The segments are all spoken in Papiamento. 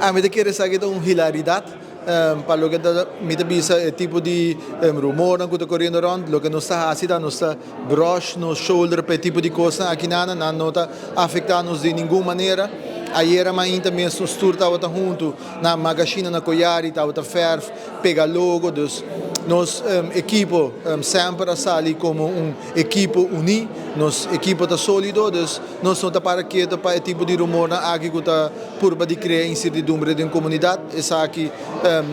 Ami ta kere esaki ta un hilaridat pa loke ta mi ta bisa e tipo di rumornan ku ta koriendo rònt. Loke nos ta hasi ta nos ta brush nos shoulder pa e tipo di kosnan aki nan, nan no ta afektá nos di ningun manera. Ayera mainta mes nos tur tabata huntu na Magashina na Koyari, tabata fèrf, pega logo, dus nos ekipo semper a sali komo un ekipo uní, nos ekipo ta sólido, dus nos no ta para keto pa e tipo di rumornan aki ku ta purba di krea insertidumbre den komunidat. Esaki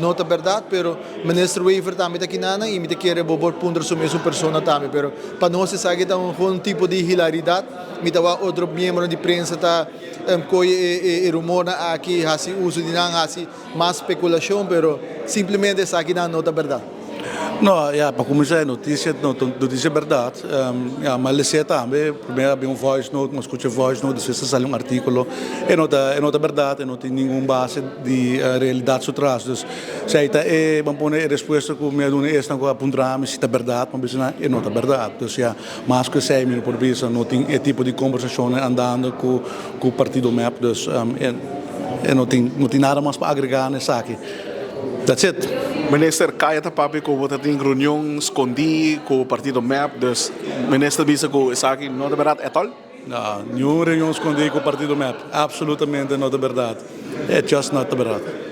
no ta bèrdat, pero Minister Wever tambe ta kinanan i mi ta kere bo por puntra su mesun persona tambe. Pero pa nos esaki ta un tipo di hilaridat. Mi ta wak otro miembronan di prensa ta koye e rumornan aki, hasi uso di nan, hasi mas spekulashon, pero simplemente esakinan no ta bèrdat. No, ya, pa kuminsá e notisia no ta notisia bèrdat. Ya, mi a les'é tambe. Primero a bin un voice note, mi a skucha e voice note, despues a sali un artíkulo. E no ta, e no ta bèrdat, e no tin ningun base di realidat su tras. Dus, esei ta e, ban pone e respuesta ku mi a duna esnan ku a puntra mi si ta bèrdat, mi a bisa nan e no ta bèrdat. Dus ya, mas ku esei mi no por bisa, no tin e tipo di kombersashonnan andando ku ku partido mep. Dus, e e no tin, no tin nada mas pa agregá na esaki. That's it. Minister, Kaya ta papia ku bo ta tin reunion skondí ku partido mep, dus minister bisa ku esaki no ta bèrdat at all? No, niun reunion skondí ku partido mep. Absolutamente no ta bèrdat. It just not ta bèrdat.